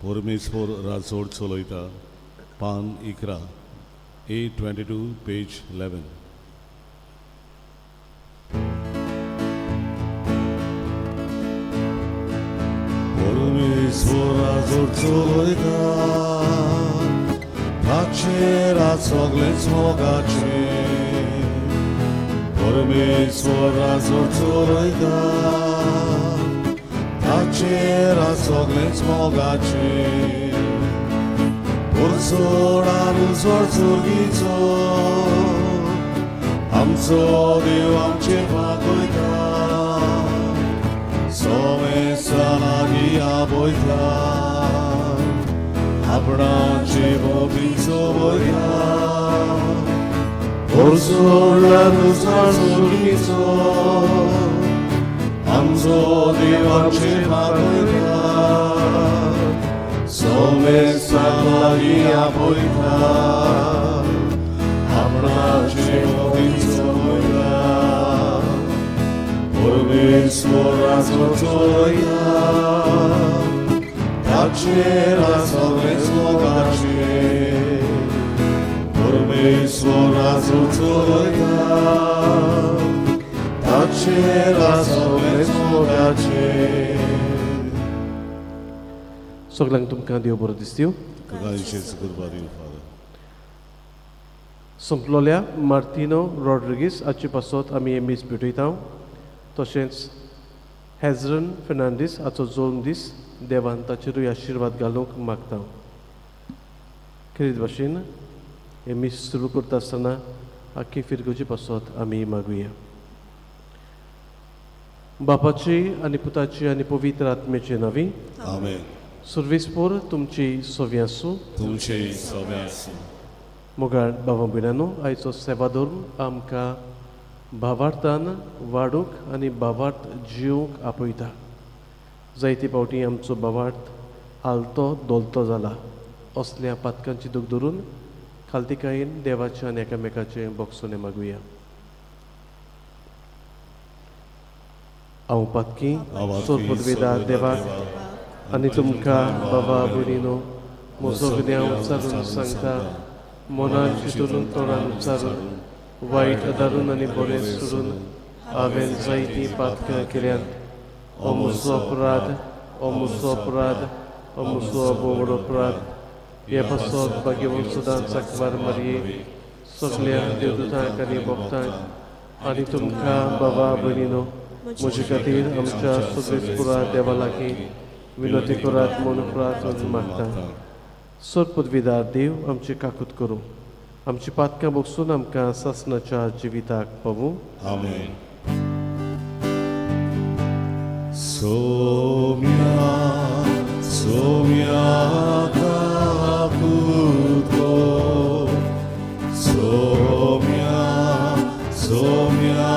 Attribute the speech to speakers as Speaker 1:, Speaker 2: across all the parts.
Speaker 1: परमेश्वर राजवट चलयता, पान 11, 822, पेज 11. परमेश्वर राजवट चलयता, ताचेर सगळेच मोगाचे. परमेश्वर राजवट चलयता, ताचेर सगळेच मोगाचे. उरसोडार उजवाड सुर्गीचो, आमचो देव आमचेर भागयता, सोमेसा लागीं आपयता, आपणाचे भोंवतीचो वयता. उरसोडार उजवाड सुर्गीचो, आमचो देव आमचेर भागयता, सोमेसा लागीं आपयता, आपणाचे भोंवतीचो वयता. परमेश्वर राजवट चलयता, ताचेर सगळेच मोगाचे. परमेश्वर राजवट चलयता, ताचेर सगळेच मोगाचे.
Speaker 2: सगळ्यांक तुमकां देव बरो दिसत्यो.
Speaker 1: तुका विशेष कृपा दिवं फादर.
Speaker 2: सोंपलोल्या मार्टिनो रॉड्रिगीस हाचे पासत आमी हे मीस भेटयता. तशेंच हेजरन फेर्नांडीस हाचो जल्म दीस, देवान ताचेरूय आशिर्वाद घालूंक मागता. खेरीत भाशेन हे मीस सुरू करता आसतना आख्खी फिरगोजी पासत आमी मागुया. बापाची आनी पुताची आनी पवित्र आत्म्याचे नांवी.
Speaker 1: आमेन.
Speaker 2: सुर्वेस्पोर तुमची सोवी आसूं.
Speaker 1: तुमचे सगळे आसूं.
Speaker 2: मोगाळ बाबा भयणांनो, आयचो सेवाधर्म आमकां भावार्थान वाडूंक आनी भावार्थ जिवंक आपयता. जायते फावटी आमचो भावार्थ हालतो धोलतो जाला. असल्या पातकांची दूख धरून खालतीकायेन देवाचें आनी एकामेकाचें बोगसणें मागुया. हांव पातकी सोरपदवेदार देवाक आनी तुमकां बाबा भयणीनो म्हजो गुन्यांव उच्चारून सांगता. मनान चिंतून, तोंडान उच्चारून, वायट आदारून आनी बरें सोडून हांवें जायतीं पातकां केल्यांत. हो म्हजो अपराध, हो म्हजो अपराध, हो म्हजो व्हड अपराध. हे पासत भाग्यवंत सदांच आंकवार मारये, सगल्या देवदूतांक आनी भक्तांक आनी तुमकां बाबा भयणीनो म्हजे खातीर आमच्या सुर्वेस्पुरा देवा लागीं विनवती करात म्हूण प्रार्थना मागता. सर पदवीदार देव आमची काकूत करूं, आमची पातकां बगसून आमकां सासणाच्या जिविताक पावूं.
Speaker 1: आमेन. सोम्या, सोम्या काकूत कर, सोम्या, सोम्या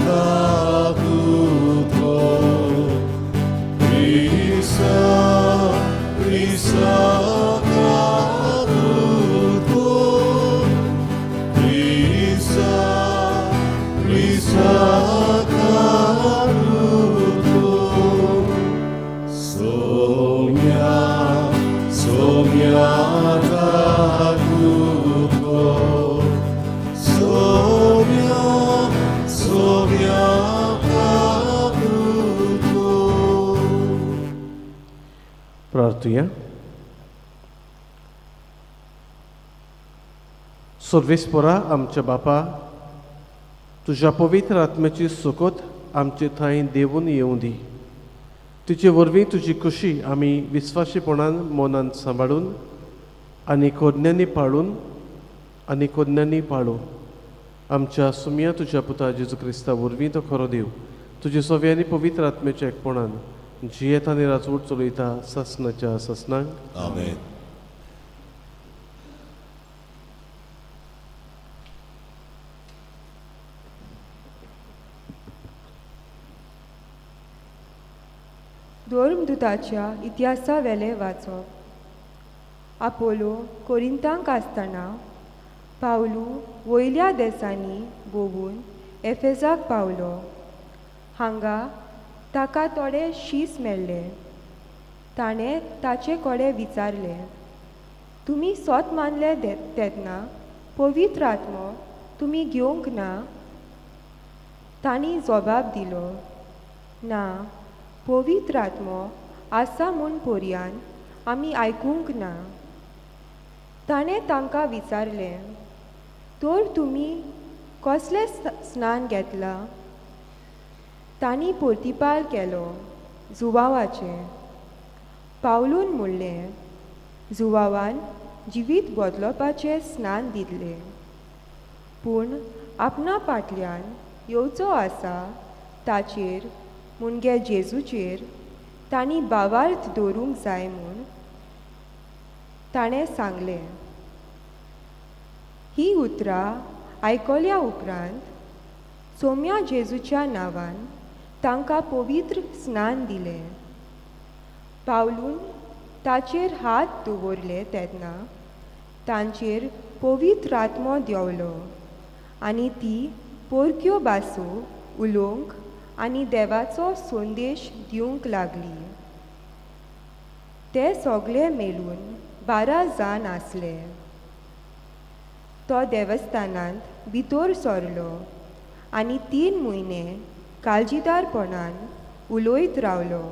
Speaker 1: काकूत कर, क्रिस्ता, क्रिस्ता काकूत कर, क्रिस्ता, क्रिस्ता काकूत कर, सोम्या, सोम्या काकूत कर, सोम्या, सोम्या काकूत कर.
Speaker 2: प्रार्थुया. सर्वेस्पोरा आमच्या बापा, तुज्या पवित्र आत्म्याची सुकोत आमचे थंय देवून येवं दी. तुजे वरवीं तुजी खुशी आमी विस्वाशीपणान मनान सांबाळून आनी कोज्ञांनी पाळून आनी कोज्ञांनी पाळूं. आमच्या सुमया तुज्या पुता जेजू क्रिस्ता वरवीं, तो खरो देव, तुजे सोवे आनी पवित्र आत्म्याच्या एकपणान जियेता आनी राजवट चलयता सासणाच्या सासणाक.
Speaker 1: आमेन.
Speaker 3: धर्मदूताच्या इतिहासा वेलें वाचप. आपोलो कोरिंतांक आसतना पावलू वयल्या देसांनी भोंवून एफेजाक पावलो. हांगा ताका थोडे शीस मेळ्ळे. ताणें ताचे कडेन विचारलें, तुमी सोत मानले तेन्ना पवित्र आत्मो तुमी घेवंक ना? तांणी जबाब दिलो, ना, पवित्र आत्मो आसा म्हूण पोरयान आमी आयकूंक ना. ताणें तांकां विचारलें, तर तुमी कसलें स्नान घेतलां? तांणी प्रतिपाल केलो, जुवावाचें. पावलून म्हणलें, जुवावान जिवीत बदलपाचें स्नान दिल्लें, पूण आपणा फाटल्यान येवचो आसा ताचेर मुणगे जेजूचेर तांणी भावार्थ दवरूंक जाय म्हूण ताणें सांगलें. ही उतरां आयकल्या उपरांत सोम्या जेजूच्या नांवान तांकां पवित्र स्नान दिलें. पावलून ताचेर हात दवरले तेन्ना तांचेर पवित्र आत्मो देंवलो आनी ती परक्यो भासो उलोवंक आनी देवाचो संदेश दिवंक लागली. ते सगळे मेळून 12 जाण आसले. तो देवस्थानांत भितर सरलो आनी 3 म्हयने काळजीदारपणान उलयत रावलो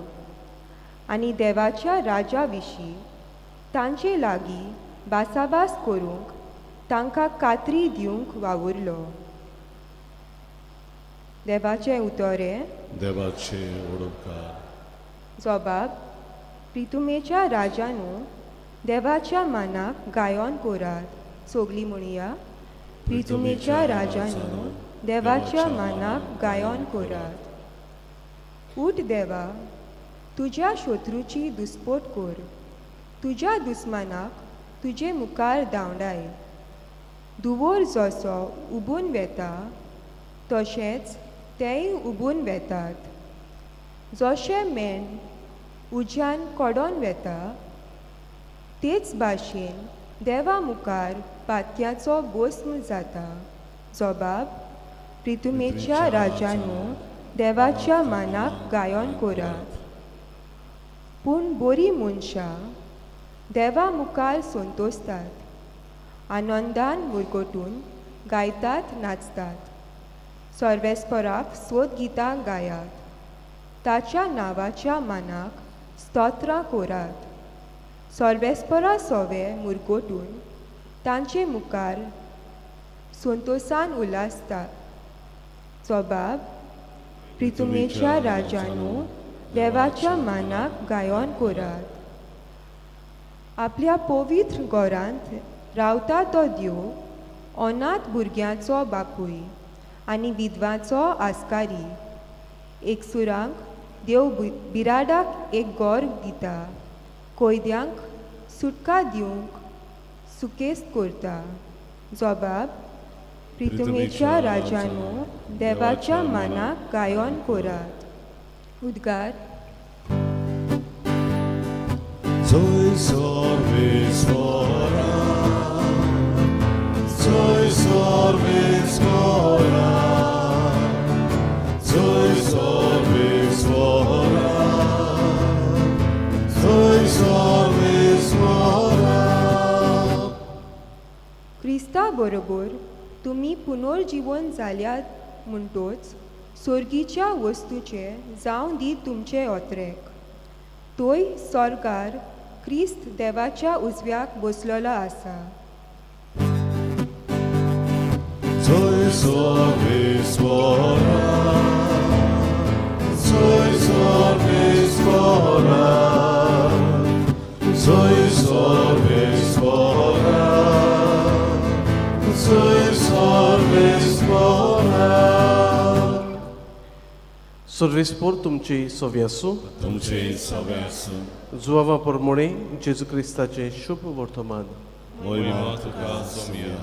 Speaker 3: आनी देवाच्या राजा विशीं तांचे लागीं भासाभास करूंक तांकां कात्री दिवंक वावुरलो. देवाचें उतर हें.
Speaker 1: देवाचे ओडपकार.
Speaker 3: जबाब प्रितुमेच्या राजानू देवाच्या मानाक गायन करात. सगलीं म्हणया, प्रितुमेच्या राजानू देवाच्या मानाक गायन करात. उठ देवा, तुज्या शत्रूची दुस्पोट कर, तुज्या दुस्मानाक तुजे मुखार धांवडाय. दुवोर जसो उबून वेता तशेंच तेय उबून वेतात. जशें मेण उज्यान कडोन वेता तेच भाशेन देवा मुखार पात्याचो भस्म जाता. जबाब प्रितुमेच्या राजानू देवाच्या मानाक गायन करात. पूण बरीं मनशां देवा मुखार संतोसतात, आनंदान मुरगटून गायतात नाचतात. सर्वेस्पराक सोद गितां गायात, ताच्या नांवाच्या मानाक स्तोत्रां करात. सर्वेस्परा सोवे मुरगटून तांचे मुखार संतोसान उल्हासतात. जबाब प्रितुमेच्या राजानू देवाच्या मानाक गायन करात. आपल्या पवित्र घरांत रावता तो देव अनाथ भुरग्यांचो बापूय आनी विधवांचो आस्कारी. एकसुरांक देव बिराडाक एक गोर दिता, कोयद्यांक सुटका दिवंक सुकेस्त करता. जबाब प्रितुमेच्या राजानू देवाच्या मानाक गायन करात. उद्गार.
Speaker 1: जय सर्वेस्परा, जय सर्वेस्परा, जय सर्वेस्परा, जय सर्वेस्परा.
Speaker 3: क्रिस्ता बरोबर तुमी पुनर्जिवन जाल्यात म्हणटोच सोर्गीच्या वस्तूचे जावं दी तुमचे ओत्रेक. तोय सोर्गार क्रिस्त देवाच्या उजव्याक बसलेलो आसा.
Speaker 1: जय सर्वेस्परा, जय सर्वेस्परा, जय सर्वेस्परा, जय सर्वेस्परा.
Speaker 2: सर्वेस्पोर तुमची सोवी आसूं.
Speaker 1: तुमचे सवे आसूं.
Speaker 2: जुवावा प्रमाणे जेजू क्रिस्ताचें शुभ वर्तमान.
Speaker 1: मोहिमा तुका सोमया.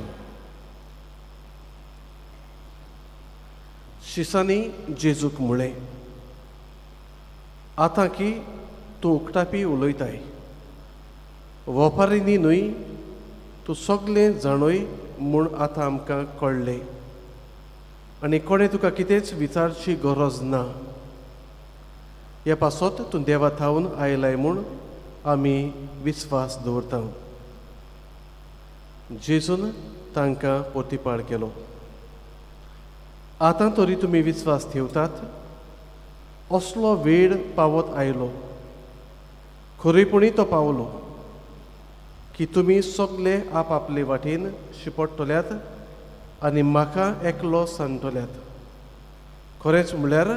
Speaker 2: शिसांनी जेजूक म्हळें, आतां की तूं उकटापी उलयताय, वपारींनी न्हय, तूं सगळें जाणूय म्हूण आतां आमकां कळ्ळें आनी कोणें तुका कितेंच विचारची गरज ना. ह्या पासत तूं देवा थावन आयलाय म्हूण आमी विस्वास दवरता. जेजून तांकां पोतीपाळ केलो, आतां तरी तुमी विस्वास ठेवतात? असलो वेळ पावत आयलो, खरेपणी तो पावलो की तुमी सगले आपआपले वाटेन शिपडटल्यात आनी म्हाका एकलो सांडटल्यात. खरेंच म्हणल्यार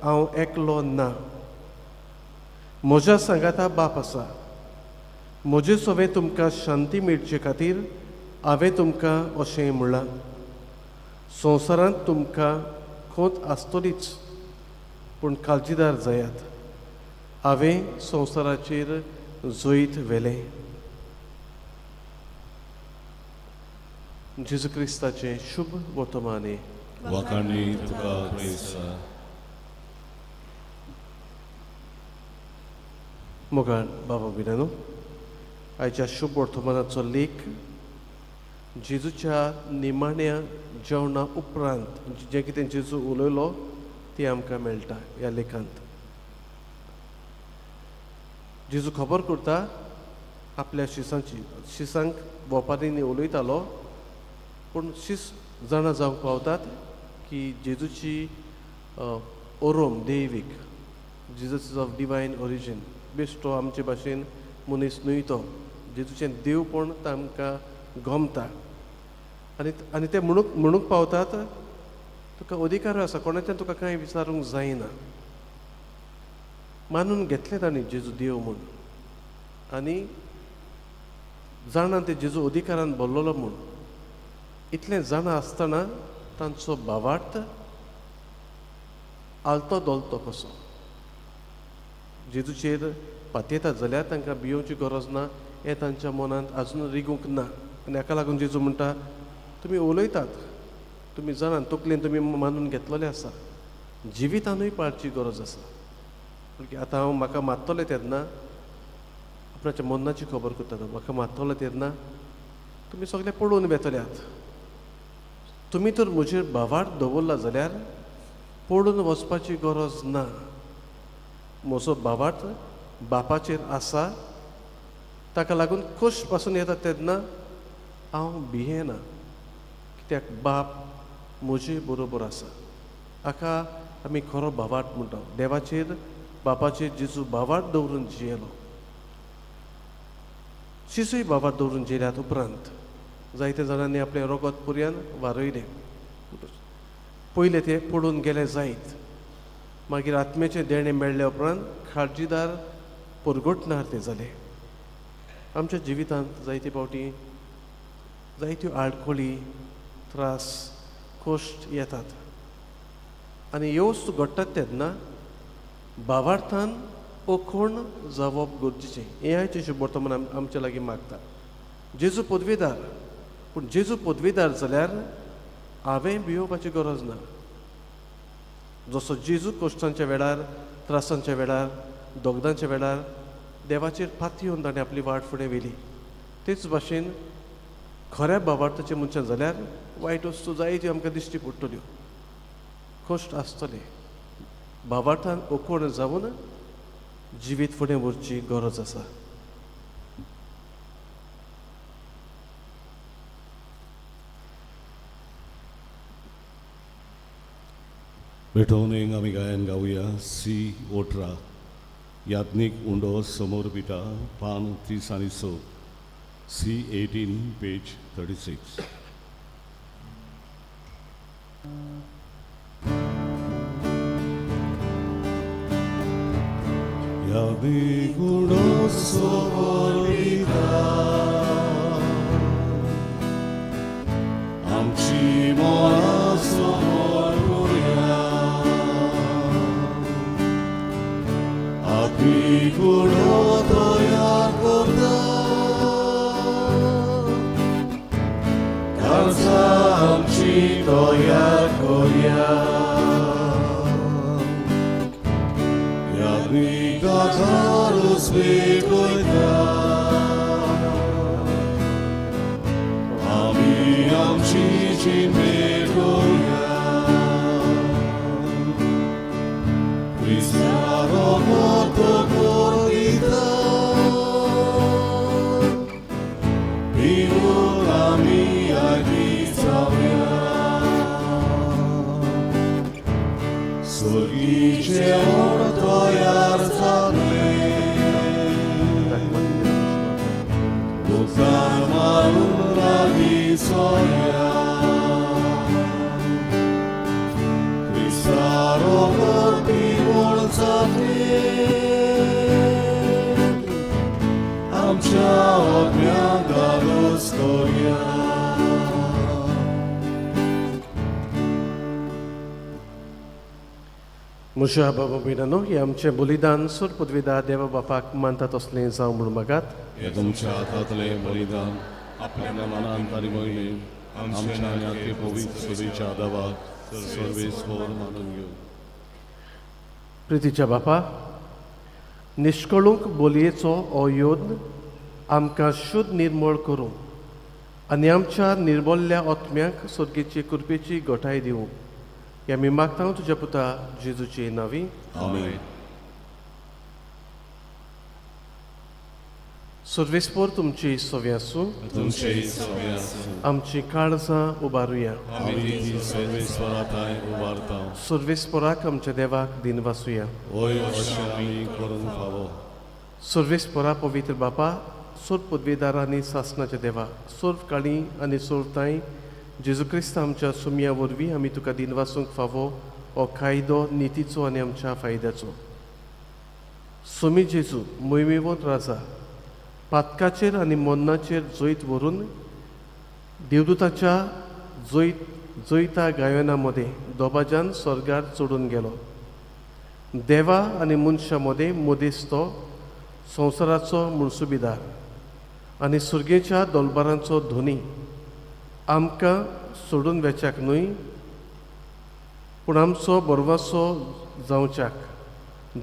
Speaker 2: हांव एकलो ना, म्हज्या सांगाता बाप आसा. म्हजे सवें तुमकां शांती मेळचे खातीर हांवें तुमकां अशें म्हणलां. संवसारांत तुमकां खोत आसतलीच, पूण काळजीदार जायात, हांवें संवसाराचेर जैत व्हेलें. जेजू क्रिस्ताचें शुभ वर्तमाने.
Speaker 1: वाखाणी तुका क्रिस्ता.
Speaker 2: मोगान बाबा भयणांनो, आयच्या शुभ वर्तमानाचो लेख जेजूच्या निमाण्या जेवणा उपरांत जें कितें जेजू उलयलो तें आमकां मेळटा. ह्या लेखांत जेजू खबर करता आपल्या शिसांची, शिसांक वोपारींनी उलयतालो, पूण शीस जाणा जावंक पावतात की जेजूची ओरोम दैवीक, Jesus is of divine origin, बेश्टो आमचे भाशेन मनीस न्हय तो, जेजूचें देवपण तांकां गमता आनी आनी ते म्हणूंक पावतात, तुका अधिकार आसा, कोणाच्यान तुका कांय विचारूंक जायना. मानून घेतलें तांणी जेजू देव म्हूण आनी जाणा ते जेजू अधिकारान भरलेलो म्हूण. इतलें जाणा आसतना तांचो भावार्थ आलतो दोलतो कसो. जेजूचेर पातयेतात जाल्यार तांकां भियोवची गरज ना हें तांच्या मनांत आजून रिगूंक ना. आनी हाका लागून जेजू म्हणटा, तुमी उलयतात, तुमी जाणात, तकलेन तुमी मानून घेतलेलें आसा, जिवितानूय पाळची गरज आसा. आतां हांव म्हाका मारतलें तेन्ना आपणाच्या मनाची खबर करता, म्हाका मारतलो तेन्ना तुमी सगळे पळोवन वेतल्यात, तुमी तर म्हजेर भावार्थ दवरला जाल्यार पळून वचपाची गरज ना. म्हजो भावार्थ बापाचेर आसा, ताका लागून खोश पासून येता तेन्ना हांव भियेना, कित्याक बाप म्हजे बरोबर आसा. हाका आमी खरो भावार्थ म्हणटा. देवाचेर बापाचेर जेजू भावार्थ दवरून जियेलो. शिसूय भावार्थ दवरून जियेल्यात उपरांत जायते जाणांनी आपलें रोगत पुरयान वारयलें. पयलें ते पडून गेले जायत, मागीर आत्म्याचें देणें मेळ्ळ्या उपरांत खार्जीदार परगटणार ते जाले. आमच्या जिवितांत जायते फावटी जायत्यो आडखळी, त्रास, कश्ट येतात आनी ह्यो वस्तू घडटात तेन्ना भावार्थान ओखण जावप गरजेचें. हें आयचें शुभ वर्तमान आमच्या लागीं मागता. जेजू पदवेदार, पूण जेजू पदवेदार जाल्यार हांवें भियोवपाची गरज ना. जसो जेजू कश्टांच्या वेळार, त्रासांच्या वेळार, दोगदांच्या वेळार देवाचेर पातयेवन ताणें आपली वाट फुडें व्हेली, तेच भाशेन खऱ्या भावार्थाचे मनशां जाल्यार वायट वस्तू जायत्यो आमकां दिश्टी पडटल्यो, कश्ट आसतले. भावार्थान ओकोण जावन जिवीत फुडें व्हरची गरज आसा.
Speaker 1: भेटवणेक आमी गायन गावया सी ओट्रा याज्ञीक उंडो समोर पिता पान 30 आनी 6, सी 18 पेज 36. याज्ञीक उंडो समोर पिता आमची मना समोर करुया, आत्मीक उडो तयार करता, काळजां आमची तयार करुया. याज्ञीक दातारूच भेटयता, आमी आमची जीण भेटोवया. क्रिस्ता रोगत दिता, घालून रावी सोया क्रिस्ता रोगत पिवण जातलें आमच्या आत्म्यांक धाडस करया.
Speaker 2: म्हज्या बाबा भयणांनो, हें आमचें बलिदान सोर पदवीदार देवा बापाक मानता तसलें जावं म्हूण मागात.
Speaker 1: हे तुमच्या हातांतलें बलिदान आपल्या मनांत आनी मोहिमेन आमच्या आनी आख्खे पवित्र सभेच्या देवाक सर्वेस्पर मानून घेवं.
Speaker 2: प्रितीच्या बापा, निश्कळूंक बोलयेचो हो योद्ध आमकां शुद्ध निर्मळ करूं आनी आमच्या निर्मोल्ल्या आत्म्याक सर्गेची कृपेची गोठाय दिवं. हे आमी मागता तुज्या पुता जेजूचे नांवी.
Speaker 1: आमेन.
Speaker 2: सर्वेस्पर तुमची सवी आसूं.
Speaker 1: तुमचे सगळे आसूं.
Speaker 2: आमची काळजां उबारुया.
Speaker 1: आमी ती सर्वेस्परा थांय उबारता.
Speaker 2: सर्वेस्पराक आमच्या देवाक दिनवासुया.
Speaker 1: होय, अशें आमी करूंक फावो.
Speaker 2: सर्वेस्परा पवित्र बापा, सोर पदवेदार आनी सासणाच्या देवा, सोर्व काळी आनी सोर्व ताई जेजू क्रिस्त आमच्या सुमया वरवीं आमी तुका दिनवासूंक फावो हो कायदो नितीचो आनी आमच्या फायद्याचो. सुमी जेजू मोहिमेवंत राजा, पातकाचेर आनी मरणाचेर जैत व्हरून देवदूताच्या जैत जैता गायना मदें दोबाजान स्वर्गार चडून गेलो. देवा आनी मनशां मदें मदेस तो संवसाराचो मुळसुबीदार आनी सुर्गेच्या दोलबारांचो धोनी, आमकां सोडून वेच्याक न्हय पूण आमचो बरवासो जावच्याक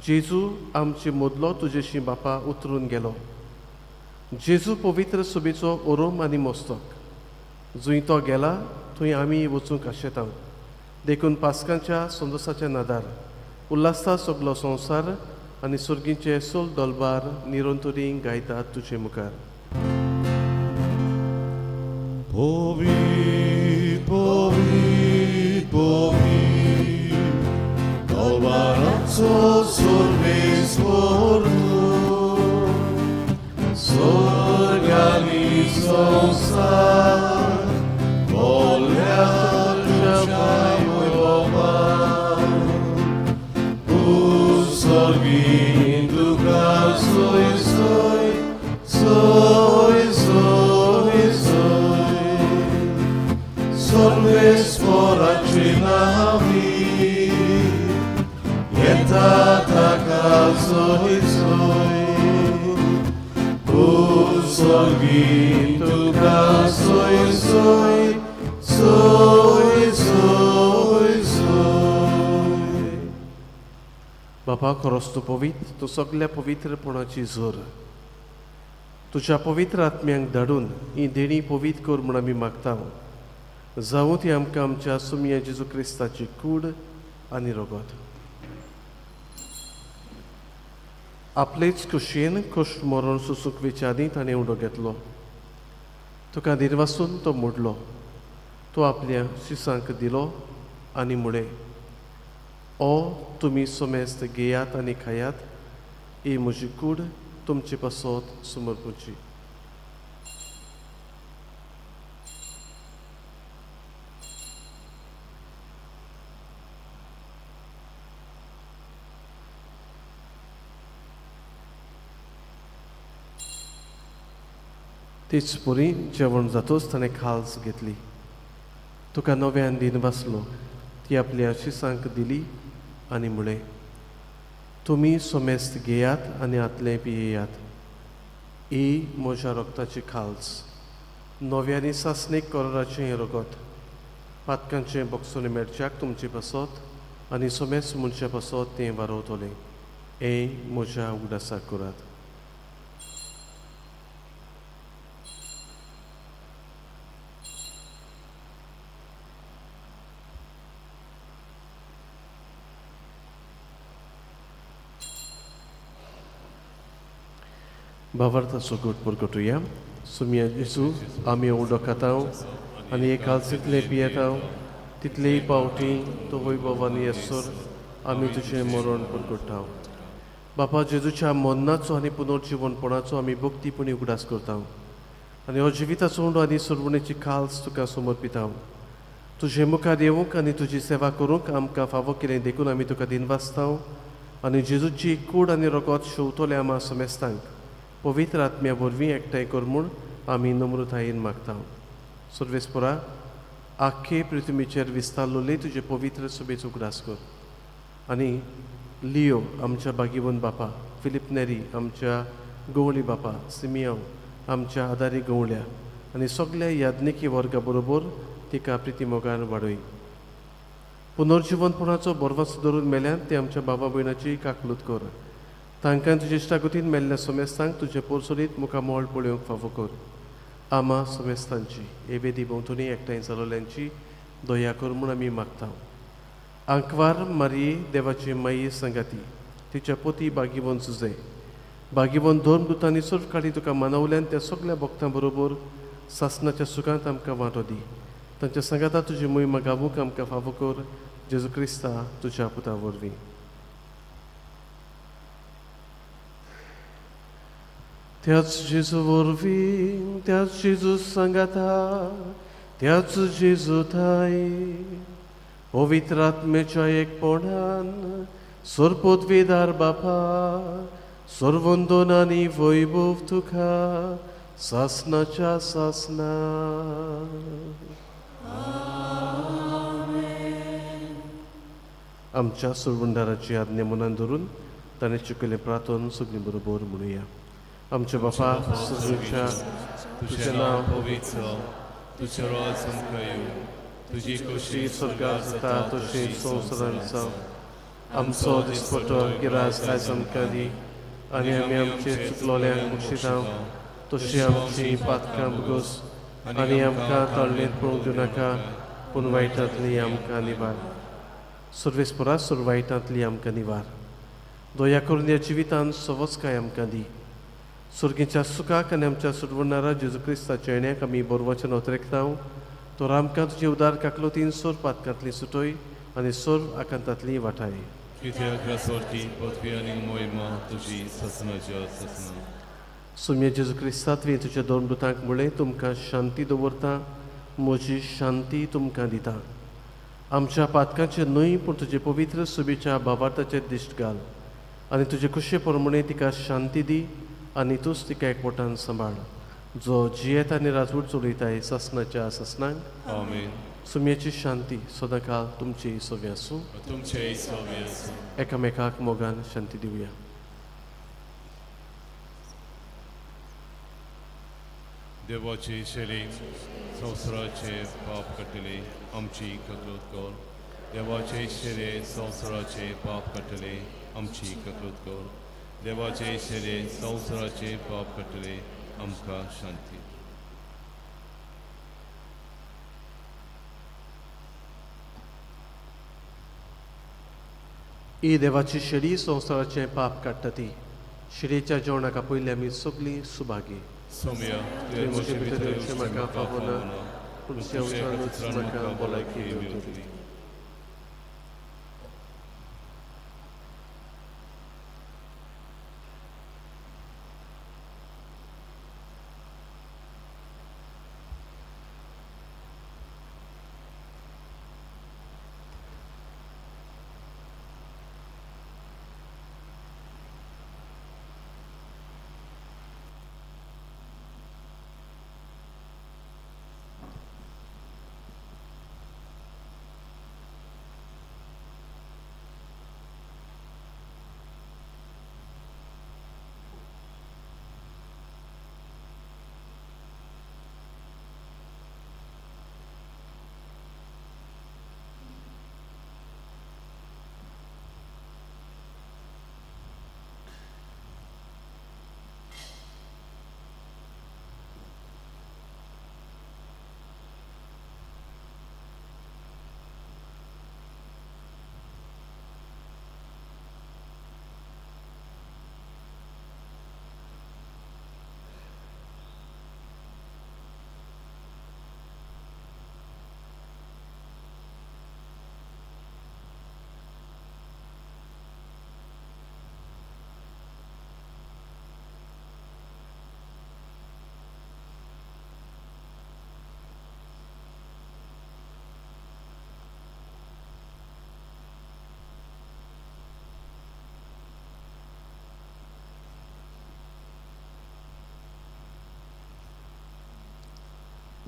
Speaker 2: जेजू आमचे मदलो तुजेशी बापा उतरून गेलो. जेजू पवित्र सभेचो ओरोम आनी मस्तक, जंय तो गेला थंय आमी वचूंक आशेता. देखून पास्कांच्या संतोसाच्या नादार उल्हासता सगलो संवसार आनी सुर्गीचे सोल दोलबार निरंतरी गायतात तुजे मुखार.
Speaker 1: पवित्र, पवित्र, पवित्र, दरबाराचो सर्वेस्पर तूं, स्वर्ग आनी संवसार भरल्या तुज्या वैभवान. तूं स्वर्गीं तुका सोय सोय सोय सोय सोय, सर्वेस्पराचे नांवी येता ताका सोय सोय. तूं स्वर्गीं तुका सोय सोय सोय सोय सोय.
Speaker 2: बापा, खरोच तूं पवित्र, तूं सगल्या पवित्रपणाची जोर. तुज्या पवित्र आत्म्यांक धाडून ही देणी पवित्र कर म्हूण आमी मागता. जावं ती आमकां आमच्या सुमया जेजू क्रिस्ताची कूड आनी रगत. आपलेच खोशयेन खोश मरण सोसूंक वेच्या आदीं ताणें उडो घेतलो. तुका निर्वासून तो मोडलो, तो आपल्या शिसांक दिलो आनी म्हळें, ओ तुमी सोमेस्त घेयात आनी खायात, ही म्हजी कूड तुमचे पासत समर्पूची. तीच पुरी जेवण जातूच ताणें खाल्स घेतली, तुका नव्यान दिन बसलो, ती आपल्या शिसांक दिली आनी म्हळें, तुमी सोमेस्त घेयात आनी आतलें पियेयात, ही म्हज्या रगताची खाल्स, नव्यानी सासणीक कराराचें हें रगत, पातकांचें बक्षण मेळच्याक तुमचे पासत आनी सोमेस्त मनशा पासत तें वारवतलें. हें म्हज्या उगडासाक करात. भावार्थाचो गोट परगटुया. सुमया जेजू, आमी उदक खाता आनी एक कालसींतलें पियेता तितलेय पावटी तो वैभव आनी येसर आमी तुजें मरण परगट्टा. बापा, जेजूच्या मरणाचो आनी पुनर्जिवनपणाचो आमी भक्तीपणी उगडास करता आनी हो जिविताचो उंडो आनी सुरवणेची खाल्स तुका समर्पिता. तुजे मुखार येवंक आनी तुजी सेवा करूंक आमकां फावो केलें देखून आमी तुका दिनवासता आनी जेजूची कूड आनी रगत शेवतले आमा समेस्तांक पवित्र आत्म्या वरवीं एकठांय कर म्हूण आमी नम्रतायेन मागता. सर्वेस्परा, आख्खे पृथ्वीचेर विस्तारलोले तुजे पवित्र सभेचो उगडास कर आनी लियो आमच्या बागीवन बापा, फिलीप नेरी आमच्या गवळी बापा, सिमियांव आमच्या आदारी गवळ्या आनी सगल्या याज्ञिकी वर्गा बरोबर तिका प्रिती मोगान वाडय. पुनर्जिवनपणाचो बरवास धरून मेल्यान ते आमच्या बाबा भयणाची काकलूत कर. तांकां तुजे इश्टागतीन मेल्ल्या समेस्तांक तुजे पोरसोरीत मुखामळ पळोवंक फावो कर. आमा समेस्तांची हे वेदी भोंवतणी एकठांय जालोल्यांची दया कर म्हूण आमी मागता. आंकवार मारये देवाची माई संगाती, तिच्या पोती बागीवन सुजे बागीवन धर्मदुतांनी सर्व काळी तुका मानवल्यान त्या सगल्या भक्तां बरोबर सासनाच्या सुखांत आमकां वांटो दी. तांच्या सांगाता तुजी मोहिमा गावूंक आमकां फावो कर, जेजू क्रिस्ता तुज्या पुता वरवीं. त्याच जेजू वरवीं, त्याच जेजू सांगाता, त्याच जेजू थाय पवित्र आत्म्याच्या एकपणान सर्पोद्वेदार बापा, सर्वंदन आनी वैभव तुका सासनाच्या सासना. आमच्या सुरवंडाराची आज्ञा मनान धरून ताणें चुकयलें प्रार्थन सगळीं बरोबर म्हणुया. आमच्या बापा सगळ्यांच्या
Speaker 1: तुझें नांव पवित्र जावं, तुजें राज आमकां येवं, तुजी खोशी
Speaker 2: स्वर्गार जाता तशी संवसारांत जावं. आमचो दिसपटो गिरास आयज आमकां दी आनी आमी आमचे चुकलोल्यांक बक्षिता तशी आमची पातकां भोगोस आनी आमकां तळणेंत पळोवंक दिवनाका, पूण वायटांतली आमकां निवार. सर्वेस्परा सर्व वायटांतली आमकां निवार. दया करून ह्या जिवितान सवस्काय आमकां दी. सुर्गीच्या सुखाक आनी आमच्या सुरवणारा जेजू क्रिस्ताच्या येण्याक आमी बरोवचें नोतरेकता. तर आमकां तुजे उदार काकलोतीन सोर पातकांतली सुटय आनी सोर आकांतांतली वाटाय.
Speaker 1: कित्याक रासवटी पदवी आनी मोहिमा तुजी सासनाच्या सासना.
Speaker 2: सुम्या जेजू क्रिस्ता तुवें तुज्या दोन दुतांक म्हणलें, तुमकां शांती दवरता, म्हजी शांती तुमकां दिता. आमच्या पातकांचेर न्हय पूण तुजे पवित्र सुबेच्या भावार्थाचेर दिश्ट घाल आनी तुजे खुशे प्रमाणे तिका शांती दी आनी तूंच तिका एकवटान सांबाळ, जो जियेता आनी राजवट चलयताय सासनाच्या सासनाक.
Speaker 1: आमेन.
Speaker 2: सुम्याची शांती सदांकाळ तुमची सवी आसूं.
Speaker 1: तुमचेय सवी आसूं.
Speaker 2: एकामेकाक मोगान शांती दिवया.
Speaker 1: देवाचे शेले संवसाराचे पाप काडटले आमची ककलूत कर. देवाचे शेले संवसाराचे पाप काडटले आमची ककलूत कर. देवाचे शेले संवसाराचे पाप काडटले आमकां शांती.
Speaker 2: ही देवाची शेळी संवसाराचें पाप काडटा ती शेळयेच्या जेवणाक आपयल्ली आमी सगळीं सुभागी.
Speaker 1: सोम्या, तुवें म्हजे भितर येवचें म्हाका फावना, पूण तुज्या उतरानूच म्हाका भलायकी मेळटली.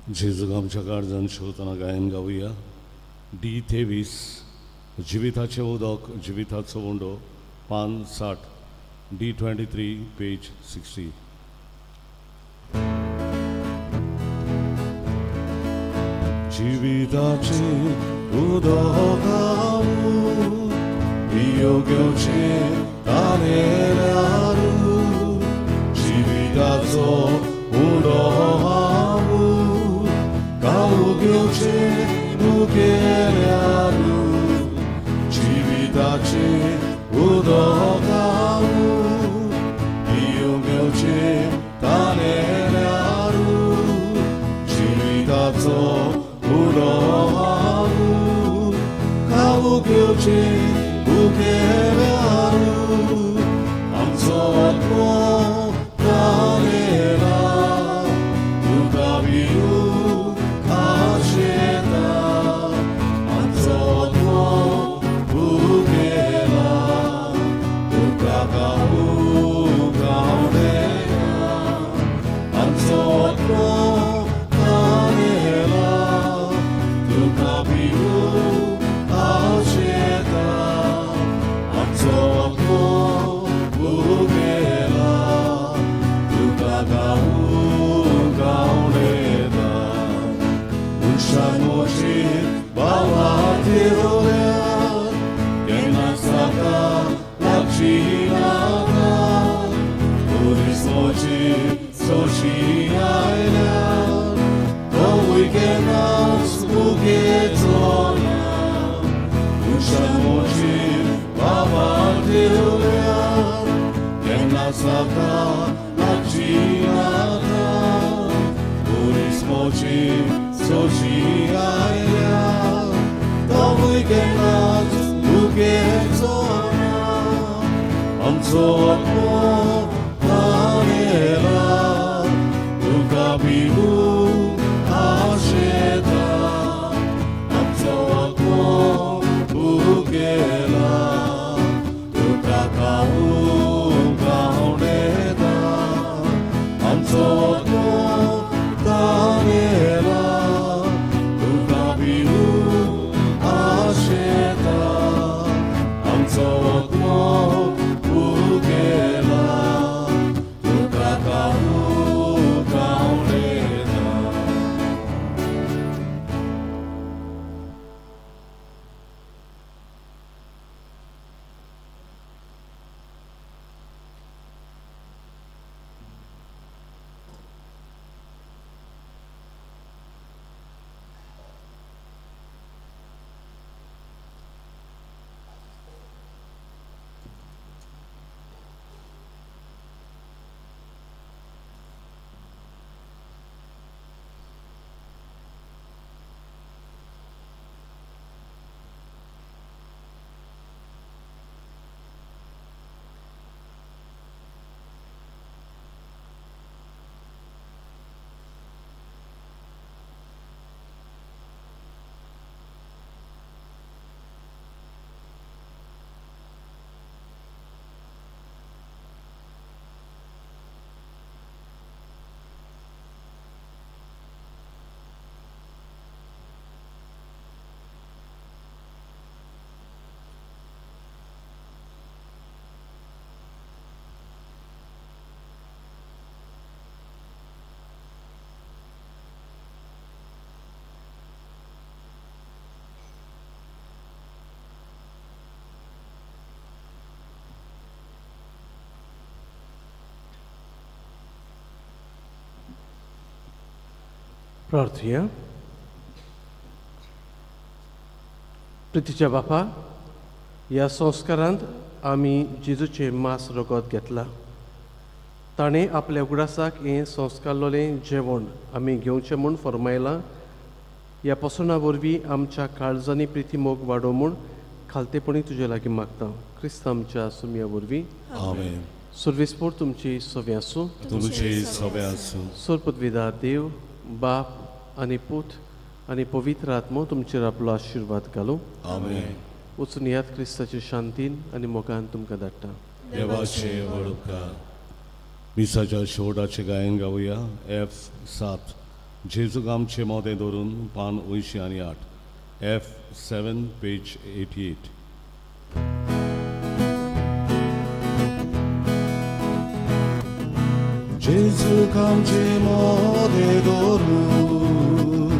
Speaker 1: जेजूक आमच्या काळजान शिवतना गायन गावया. डी 23, जिविताचें उदक जिविताचो उंडो, पान 60, डी 23 पेज 60. जिविताचें उदक हांव पियो घेवचें तानेल्यारू, जिविताचो उंडो हांव खावू घेवचें मुगेल्यारू, जिविताचें उदक हांव पियो घेवचें तानेल्यारू, जिविताचो उंडो हांव खावू घेवचें मुगेल्यारू, आमचो आत्मो तानेला तुका पिवूंक आशेता, आमचो आत्मो भुकेला तुका खावूंक आवडटा, आमचो आत्मो तानेला तुका पिवूंक आशेता, आमचो आत्मो भुकेला तुका खावूंक आवडटा. मनशान म्हजी बाबा देवल्या केन्ना साका लागची नाका, पुलीस म्हजी सोशी आयल्या तोवूय केन्नाच मुगेचो ना. मनशान म्हजी बाबा देवल्या केन्ना साका लागची नाका, पुलीस म्हजी सोशी आयल्या तोवूय केन्नाच मुगेचो ना. आमचो आत्मो तानेला तुका पिवूंक आशेता, आमचो आत्मो भुकेला तुका खावूंक आवडटा, आमचो आत्मो तानेला तुका पिवूंक आशेता, आमचो आत्मो भुकेला तुका खावूंक आवडटा.
Speaker 2: प्रार्थुया. प्रितीच्या बापा, ह्या संस्कारांत आमी जेजूचें मांस रगत घेतलां. ताणें आपल्या उगडासाक हें संस्कारलोलें जेवण आमी घेवचें म्हूण फर्मायलां. ह्या पसणा वरवीं आमच्या काळजांनी प्रिती मोग वाडोवं म्हूण खालतेपणी तुजे लागीं मागता, क्रिस्त आमच्या सुमया वरवीं.
Speaker 1: आमेन.
Speaker 2: सुर्वेस्पोर तुमची सव्या आसूं.
Speaker 1: तुमचे सगळे आसूं.
Speaker 2: सोरपदविदा देव बाप आनी पूत आनी पवित्र आत्मो तुमचेर आपलो आशिर्वाद घालूं.
Speaker 1: आमेन.
Speaker 2: वचून याद क्रिस्ताचे शांतीन आनी मोगान तुमकां धाडटा.
Speaker 1: देवाचे व्हड उपकार. मिसाच्या शेवटाचें गायन गावया. एफ 7, जेजूक आमचे मोदें धरून, पान 88, F7 page 88. जेजूक आमचे मोदें धरून,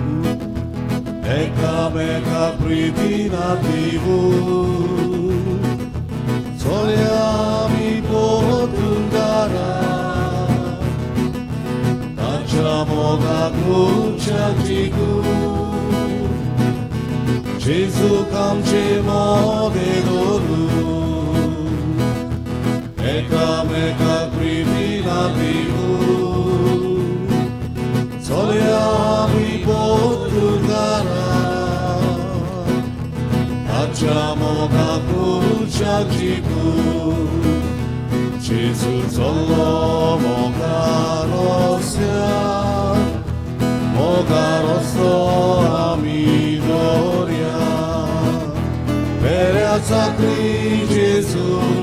Speaker 1: एकामेका प्रितीन दिवून, चलया आमी पोतुंगारा, ताच्या मोगाक उंचाक जिखून. जेजूक आमचे मोदें धरून, एकामेकाक प्रितीन दिवून, चलया आमी पोतुंगारा, ताच्या मोगाक उंचाक जिखून. जेजू चल्लो मोगा रस्त्यार, मोगा रस्तो आमी दवरया, बऱ्या चाकरी जेजू.